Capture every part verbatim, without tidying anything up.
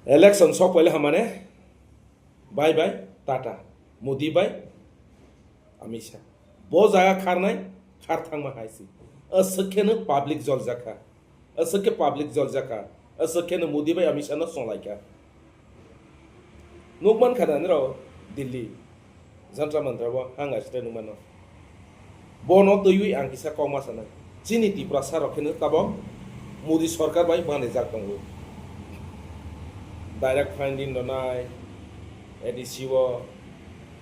Election sok paile hamane, bye bye, tata, Modi bai, Amit Shah. Bo jaga kharnai, khar thangma hai si. Aswk kheno public jol jakha. Aswk khe public jol jakha. Aswk kheno Modi bai Amit Shah no songlaikha. Nukman kha da nirok Delhi. Jantra mantra bo hanga site nukmano. Bono twiwi ang kisa kokma sanai. Chini Tiprasa rok kheno tabok Modi sorkar bai manrijak tongo. Direct funding rwnai, A D C o,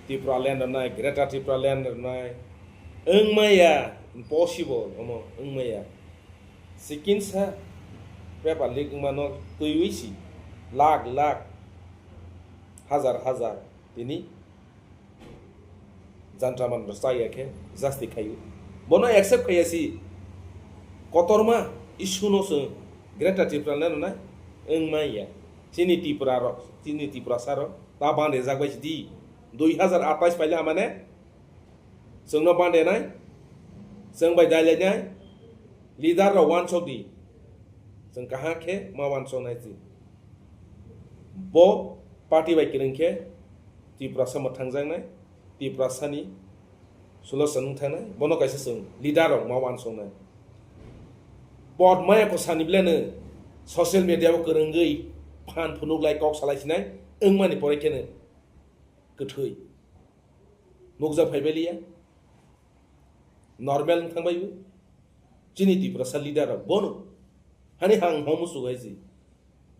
Tipraland rwnai, Greater Tipraland rwnai. Wngmaya, impossible, omo wngmaya. Sikinsa paper leak wngmano twiwi si lakh lakh, hazar hazar tini jantra mantra chaya khe jasti khaio. Bono accept khaiya si kotorma issue no chwng Greater Tipraland rwnai wngmaya. Chini Tripura rok, chini Tiprasa rok ta bandejak bai si di. Dui hazar atais paile amane chwngno bandenai, chwng bai dailainai, leader rok wansok di. Chwng kaham khe ma wansoknai si. Bo party bai kwrwng khe Tiprasa mwthangjaknai, Tiprasani solution wng thangnai, bono kaisa chwng leader rok ma wansoknai. Pod maya ko sani bleno social media o kwrwngwi phan phunuk lai kok salai sinai wngmani pore kheno kwthwi nukjak phaibai liya. Normal wng thangbai bo. Chini Tiprasa leader rok bono. Hani hang homo su hai si.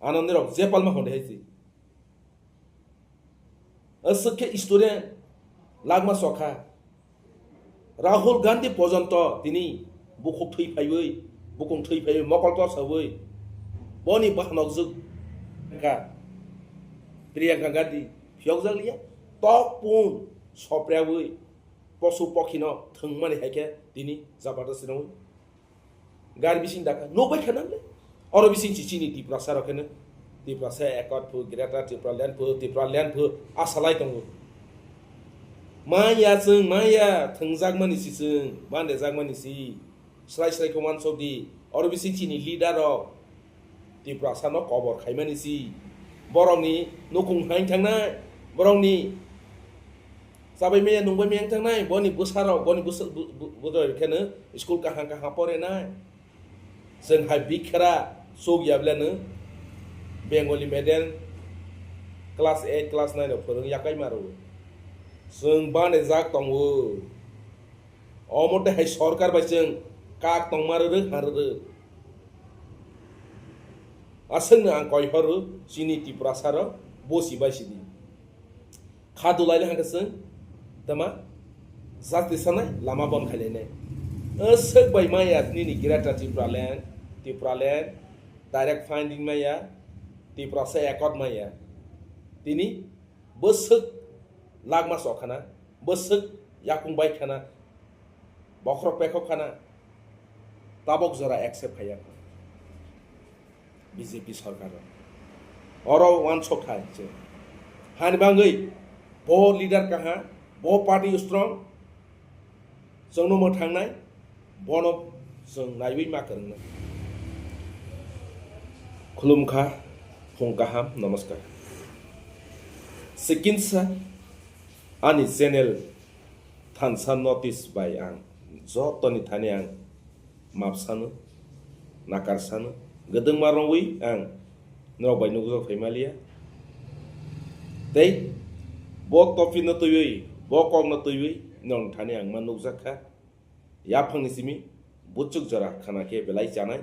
Anandi rok je palma honde hai si. Aswk khe student lagma sokha. Rahul Gandhi pojonto tini bukhuk thwi phaiwi, bukung thwi phaiwi, mokol tor sawi. Boni bahanok jwk kha. Priyanka Gandhi phiyokjak liya. Tok pun soprewi. Posu pokhino thwngmani hai khe tini jabardasti nangwi gari bising dakha nukbai kha nang le. Oro bising si chini Tiprasa rok kheno Tiprasa Accord phu, Greater Tipraland phu, Tipraland phu asalai tongo. Maya chwng maya thwngjakmani si chwng, bandejakmani si. Slai slai khe wansok di. Oro bising chini leader rok Tiprasa no kobor khaimani si. Borokni nukung hai thangnai. Borokni chabai maya nungbai maya thangnai. Boni bwsa rok, boni bwsa, bu-, bu-, bwdoi kheno school kaham kaham porenai. Chwng hai bikhera chuk yableno Bengali medium class eight, class nine rok phwrwng yakai maro. Chwng banejak tongo. Omo tei hai sorkar bai chwng kak tongma rwrwk ha rwrwk. Aswkno ang koi horo chini Tiprasa rok bosi bai sidi. Kha dulai le hangkhe chwng tama jati sanai lama bon khailai nai. Aswk bai maya nini Greater Tipraland, Tipraland, direct funding maya, Tiprasa Accord maya. Tini bwswk lakma sok khana, bwswk yakung bai khana, bokhorok pekhok khana, tabok jora accept khaiya B J P sorkar rok. Oro wansok thai se. Hani bangwi bo leader kaha, bo party strong, chwngno mwthangnai, bono chwng naiwi ma kwrwngnai. Khulumkha, phung kaham, namaskar. Sikinsa ani channel Thansa Notice bai ang jotoni thani ang map sano, nakar sano, gwdwngma rwngwi ang norok bai nukjak phai maliya. Tei bo topic no twiwi, bo kok no twiwi norok thani ang ma nukjak kha. Yaphangni simi buchuk jora khana khe belai chanai.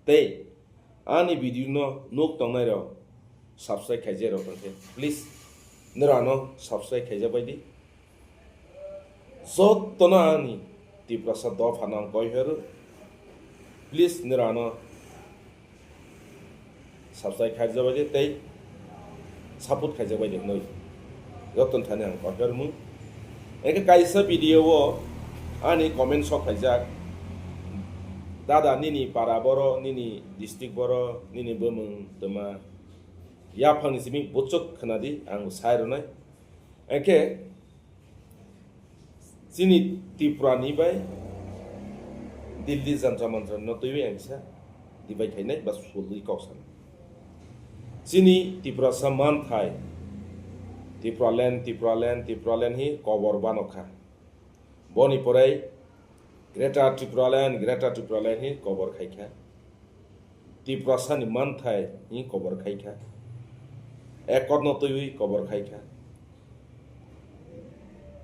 Tei ani video no nuk tongnai rok subscribe khaijak rok tongkhe please norok ano subscribe khaijak bai di. Jotono ani Tiprasa dophano ang koi horo. Please nirano subscribe khaijak bai di tei support khaijak bai di hwnwi jotono thani ang koi horo mung. Eke kaisa video o ani comment sok khaijak, "Dada nini para boro, nini district boro, nini bwmwng twma yaphangni simi buchuk khwnadi ang sai rwnai." Eke chini Tripura ni bai Delhi Jantar Mantar no twiwi ang kisa divide khainai ba sulwi kok sanai. Chini Tiprasa manthai Tipraland, Tipraland, Tipraland hi kobor bano kha. Boni pore Greater Tipraland, Greater Tipraland hi kobor khai kha. Tiprasani manthai hi kobor khai kha. Ekotno twiwi kobor khai kha.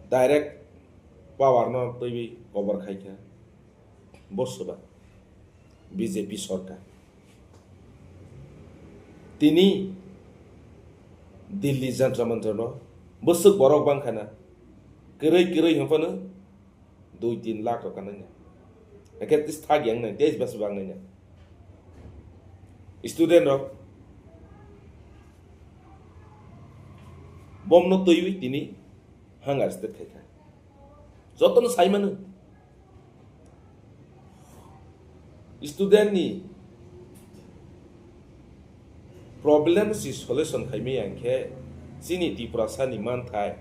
Direct power no twiwi kobor khai kha. Bo swba B J P sorkar. Tini Delhi Jantar Mantar no bwswk borok bang khana, kwrwi kwrwi hwnphano dui tin lakh rok kanai na. Eke tis thak yang nai, tei bas bang nai na. Student rok bomno twiwi tini hunger strike khai kha. Jotono sai mano. Student ni problem si solution khai maya hwnkhe chini Tiprasa ni manthai,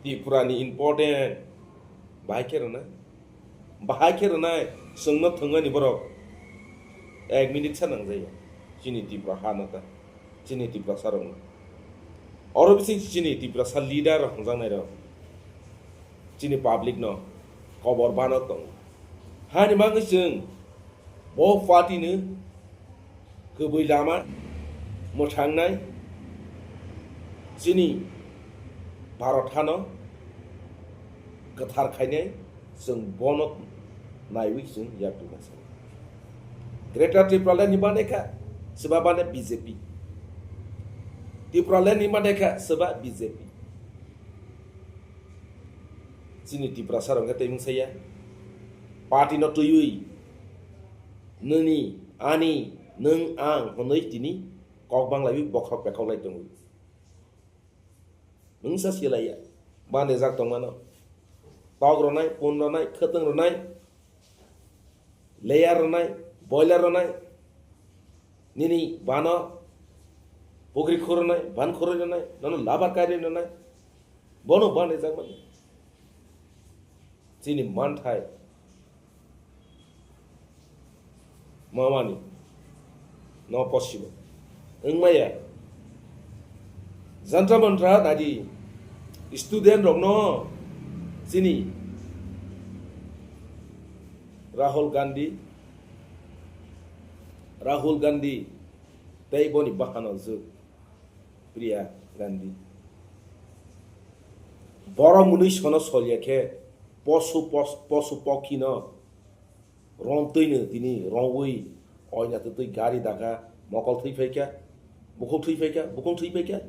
Tripura ni important bahai khe rwnai. Bahai khe rwnai, chwngno thwngmani borok ek minute sa nangjaya. Chini Tripura ha no ta, chini Tiprasa rok no. Oro bising chini Tiprasa leader rok hwnjaknai rok, chini public no kobor bano tongo. Hani bagwi chwng bo party no kwbwi lama mwthangnai, chini Bharat hano kwthar khainai, chwng bono naiwi chwng yaktu masa. Greater Tipraland ni bane kha, swba bane B J P. Tipraland ni bane kha, swba B J P. Chini Tiprasa rok khe tei mungsa ya. Party no twiwi nini, ani, nwng, ang hwnwi tini kok banglaiwi bokhok pekhok lai tongo. Nwngsa silaiya, bandejak tongmano. Tok rwnai, pun rwnai, khwtwng rwnai, layer rwnai, boiler rwnai, nini bano pukri khur rwnai, ban khurwi rwnai, nono labar kairi rwnai, bono bandejak mani. Chini manthai mamani no possible wngmaya. Jantra mantra nadi student rokno chini Rahul Gandhi, Rahul Gandhi tei boni bahanok jwk Priya Gandhi. Borok mwnwi sono solya khe posu pos-, posu pokhi no romtwi no tini romwi oina twtwi gari dakha, mokol thwi phaikha, bukhuk thwi phaikha, bukhuk thwi phaikha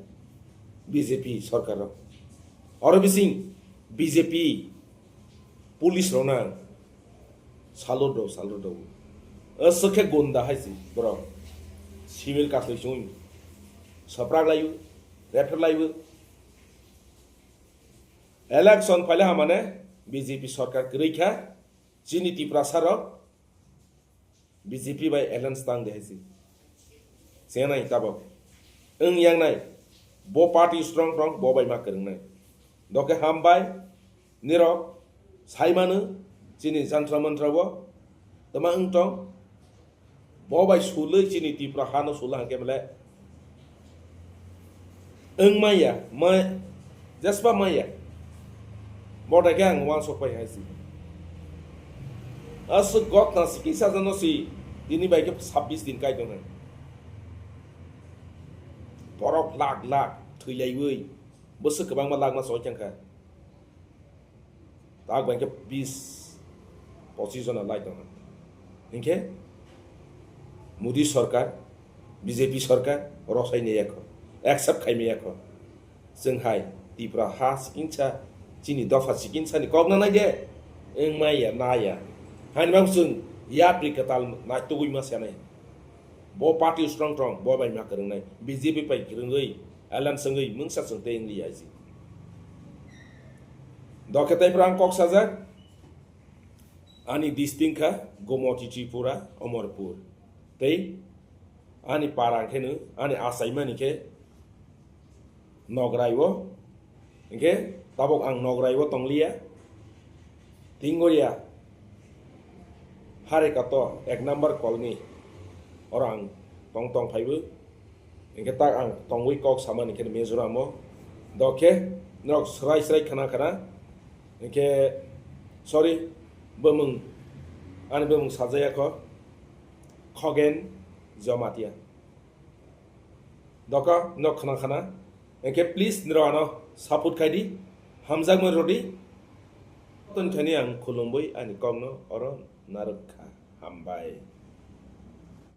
B J P sorkar rok. Oro bising B J P police rok nang salur do, salur do. Aswk khe gunda hai si borok. Civil kasloi chung saprak layu, refer layu. Election phaile hamane B J P sorkar kwrwi kha. Chini Tiprasa rok B J P bai alliance tang de hai si. Chenai tabok. Wng yang nai. Bo party strong strong, bo bai ma kwrwng nai. Doke hambai, nirok, sai manu, chini jantra mantra bo, tama wng tong, bo bai sulwi chini Tripura hano sula hangke bele. Wng maya, ma-, jesba maya. Bo dai khe ang uansuk pai hai si. Aswk gotna si kisa jano si, tini bai khe sabbish din kai tong hai. Borok lakh lakh thwi laiwi, bwswk kwbangma lakh ma soi thang kha. Tak bai khe bis pochis jona lai tong. Hinkhe Modi sorkar, B J P sorkar rosai ne yakho, accept khai me yakho. Chwng hai Tripura ha sikingsa, chini dopha sikingsa ni kok na nai de, wng maya, naya. Hani bang chwng yapri kwtal nai tugui ma sanai. Bo party strong strong, bo bai ma kwrwng nai. B J P bai kwrwngwi, alliance wngwi, mungsa chwng tei wngli ya si. Dokhe tei phrang kok sajak, ani district kha Gomoti Tripura, Omorpur. Tei ani para khe no, ani achaimani khe Nograi o, hinkhe tabok ang Nograi o tong liya. Tingoria Harekato ek number colony oro ang tong tong phaibo. Hwnkhe tak ang tongwi kok samani khe Mizoram o. Dokhe norok srai srai khna khna. Hwnkhe sorry, bumung, ani bumung sajaya kho. Khogen Jomatia. Doka nok khna khna. Hwnkhe please norok ano support khai di. Hamjakmani rodi. Ton khani ang khulumwi ani kokno oro narwk kha. Hambai.